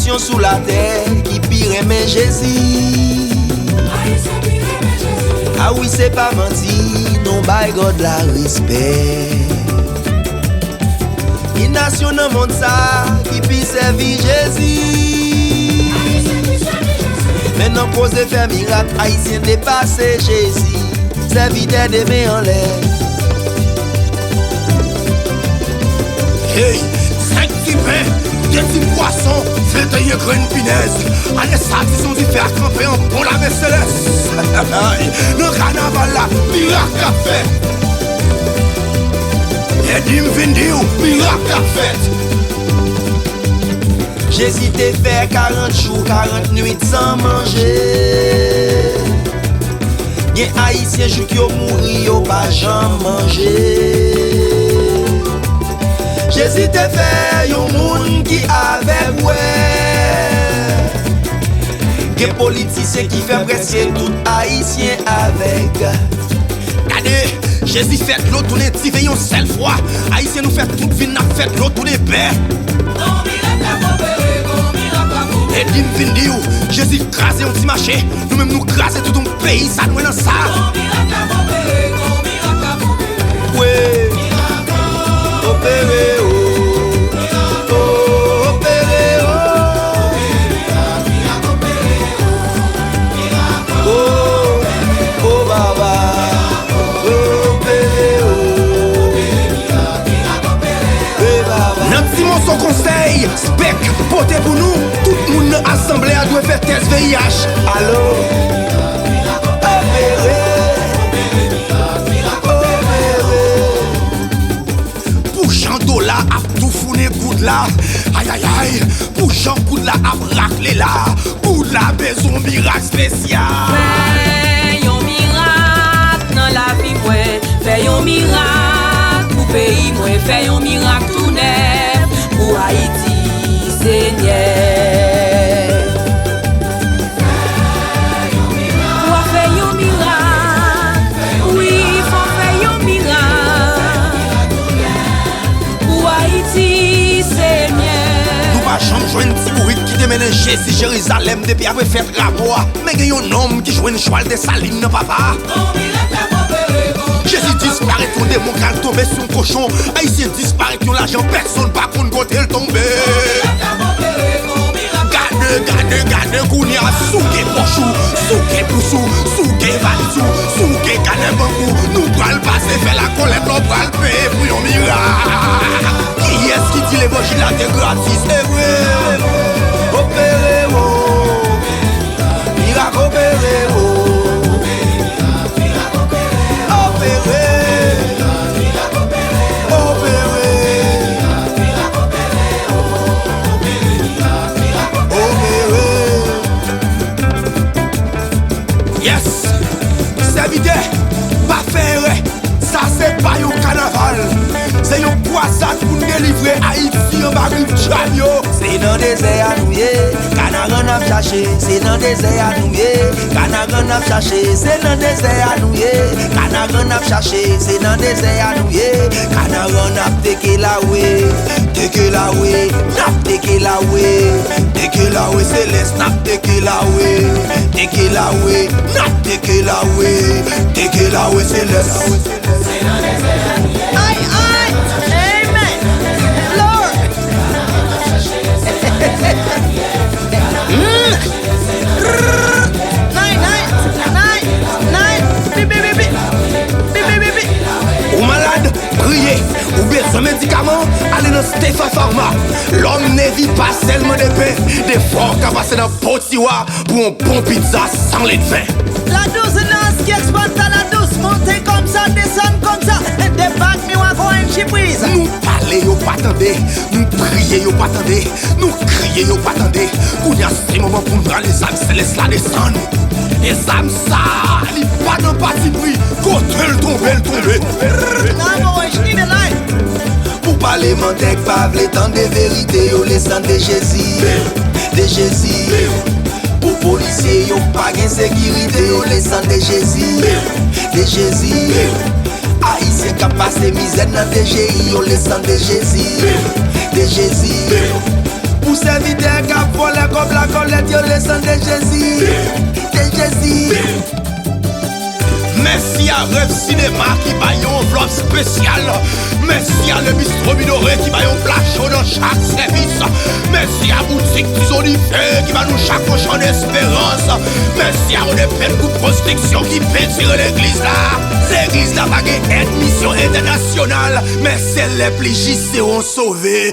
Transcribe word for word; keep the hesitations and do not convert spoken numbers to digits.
Nasyon sou latè ki pi renmen Jezi. A wi, se pa manti, nou bay God la respè. Ki nasyon nan mond sa ki pi sèvi Jezi? Men nan koze fè mirak, Ayisyen depase Jezi. Sèvitè de men anlè. Hey, senk ti pen, de ti pwason, venteyen grenn pinèz. Ane sa, ti son dife a kanpe an bon lame selès. Nan kanaval la, mirak k ap fèt. Edi m vin di w, mirak k ap fèt. Jezi te fè karant jou, karant nwit san manje. Gen Ayisyen jouk yo mouri, yo pa janm manje. Jezi te fè yon moun ki avèg wè. Gen politisyen ki fè prèske tout Ayisyen avèg. Gade, Jezi fè dlo tounen diven yon sèl fwa. Ayisyen, nou fè tout vi n, n ap fè dlo tounen bè. Edi m vin di w, Jezi kraze yon ti mache, nou menm nou kraze tout yon peyi, sa nou wè nan sa? Wi. Opere o. Opere o. Oh, oh, baba. Opere o. Nan ti moso konsèy, Spek pote pou nou, tout moun nan asanble a dwe fè tès V I H. Alo? Opere. Opere. Pou jan dola ap toufounen goud la, ayayay, pou jan goud la ap rakle la, goud la bezwen mirak espesyal. Fè yon mirak nan lavi mwen, fè yon mirak pou peyi mwen, fè yon mirak tou nèf pou Ayiti, Senyè. Fò w fè yon mirak, wi, fò w fè yon mirak. Pou Ayiti, Senyè. Nou pa janm jwenn ti bourik ki te mennen Jezi Jerizalèm depi apre fèt rapò a. Men gen yon nonm ki jwenn chwal Desalin nan, papa. Jezi disparèt, yon demon k al tonbe sou yon kochon. Ayisyen disparèt, yon lajan pèsonn pa konn kote l tonbe. Gade, gade, gade kounye a, souke pòch ou, souke bous ou, souke valiz ou, souke kanè bank ou. Nou pral pase fè lakòlèt, nou pral peye pou yon mirak. Kiyès ki di levanjil la te gratis? E vre, opere o. Mirak opere o. Opere. Opere. Opere. Yes! Sèvitè, pa fè erè. Sa se pa yon kanaval. Se yon kwazad pou n delivre Ayiti anba gwoup djab yo. Se nan dezè a nou ye, Kanaran n ap chache. Se nan dezè a nou ye, Kanaran n ap chache. Se nan dezè a nou ye, Kanaran n ap chache. Se nan dezè a nou ye, Kanaran n ap teke lawe. Teke lawe, n ap teke lawe. Teke lawe selès, n ap teke lawe. Teke lawe, n ap teke lawe. Teke lawe selès. Ay, ay, amen, Lord. Mm. Nine, nine, nine, nine. Bi, bi, bi, bi. Bi, bi, bi, bi. Ou malad? Priye. Ou bezwen medikaman? Ale nan Stefa Pharma. Lòm Nevi pa sèlman de pen, de fwa w ka pase nan Potiwa pou yon bon pizza san ledven. La douce nans ki ekspòte la douce, monte kòmsa, desann kòmsa. Debak miwa kon enchi priz. Nou pale, yo pa tande. Nou priye, yo pa tande. Nou kriye, yo pa tande. Kounye a, se moman pou n pran lezam selès la desann. E zam sa, li pa nan patipri. Kote l tonbe, l tonbe. Nan mwen, jni de lay. Pou pale mantè k pa vle tande verite, yo lesann de Jezi, de Jezi. Pou polisye yo pa gen sekirite, yo lesann de Jezi, de Jezi. Ayisyen k ap pase mizè nan D G I, yo lesann de Jezi, de Jezi. Pou sèvitè k ap vòlè kòb lakòlèt yo, desann de Jezi. De Jezi. Mèsi a Rèv Sinema ki bay yon anvlòp espesyal. Mèsi a Le Bistro Minore ki bay yon pla cho nan chak sèvis. Mèsi a Boutik Tizolive ki ba nou chak yon chan esperans. Mèsi a Odepen pou konstriksyon ki pentire legliz la. Legliz la pa gen èd misyon entènasyonal, men sèl lè pli jis seront sove.